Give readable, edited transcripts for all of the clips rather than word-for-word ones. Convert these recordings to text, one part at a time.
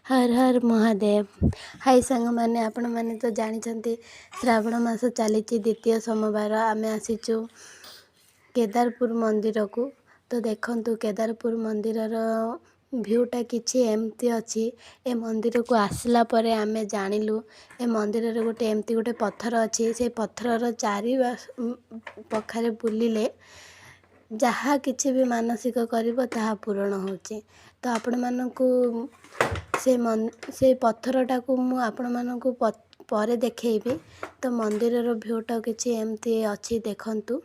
Har Har Mahadev. High ସାଙ୍ଗମାନେ, ଆପଣମାନେ ତ ଜାଣିଛନ୍ତି ଶ୍ରାବଣ ମାସ ଚାଲିଛି, ଦ୍ୱିତୀୟ ସୋମବାର। ଆମେ ଆସିଛୁ କେଦାରପୁର ମନ୍ଦିରକୁ। ତ ଦେଖନ୍ତୁ, କେଦାରପୁର ମନ୍ଦିରର ଭ୍ୟୁଟା କିଛି ଏମିତି ଅଛି। ଏ ମନ୍ଦିରକୁ ଆସିଲା ପରେ ଆମେ ଜାଣିଲୁ ଏ ମନ୍ଦିରରେ ଗୋଟେ ଏମିତି ଗୋଟେ ପଥର ଅଛି, ସେ ପଥରର ଚାରି ପାଖରେ ବୁଲିଲେ ଯାହା କିଛି ବି ମାନସିକ କରିବ ତାହା ପୂରଣ ହେଉଛି। ତ ଆପଣମାନଙ୍କୁ ସେ ପଥରଟାକୁ ମୁଁ ଆପଣମାନଙ୍କୁ ପରେ ଦେଖେଇବି। ତ ମନ୍ଦିରର ଭ୍ୟୁଟା କିଛି ଏମିତି ଅଛି, ଦେଖନ୍ତୁ।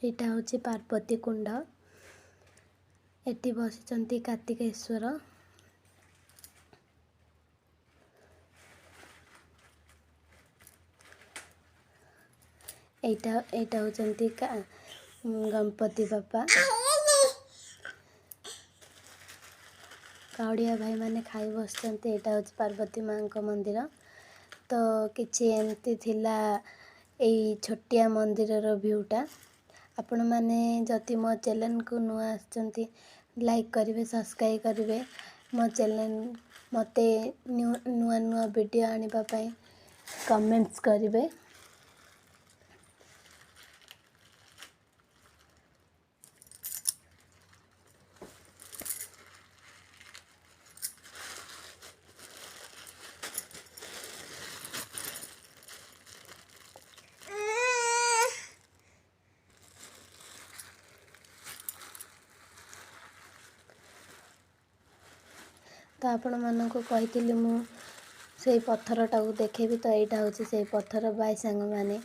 ଏଇଟା ହେଉଛି ପାର୍ବତୀ କୁଣ୍ଡ। ଏଠି ବସିଛନ୍ତି କାର୍ତ୍ତିକେଶ୍ୱର। ଏଇଟା ହେଉଛନ୍ତି ଗଣପତି ବାପା। କାଉଡ଼ିଆ ଭାଇମାନେ ଖାଇ ବସିଛନ୍ତି। ଏଇଟା ହେଉଛି ପାର୍ବତୀ ମାଙ୍କ ମନ୍ଦିର। ତ କିଛି ଏମିତି ଥିଲା ଏଇ ଛୋଟିଆ ମନ୍ଦିରର ଭ୍ୟୁଟା। ଆପଣମାନେ ଯଦି ମୋ ଚ୍ୟାନେଲ୍କୁ ନୂଆ ଆସିଛନ୍ତି, ଲାଇକ୍ କରିବେ, ସବସ୍କ୍ରାଇବ୍ କରିବେ ମୋ ଚ୍ୟାନେଲ୍। ମୋତେ ନୂଆ ନୂଆ ଭିଡ଼ିଓ ଆଣିବା ପାଇଁ କମେଣ୍ଟସ୍ କରିବେ। ତ ଆପଣମାନଙ୍କୁ କହିଥିଲି ମୁଁ ସେଇ ପଥରଟାକୁ ଦେଖେଇବି, ତ ଏଇଟା ହେଉଛି ସେଇ ପଥର। ବାଇ ସାଙ୍ଗମାନେ।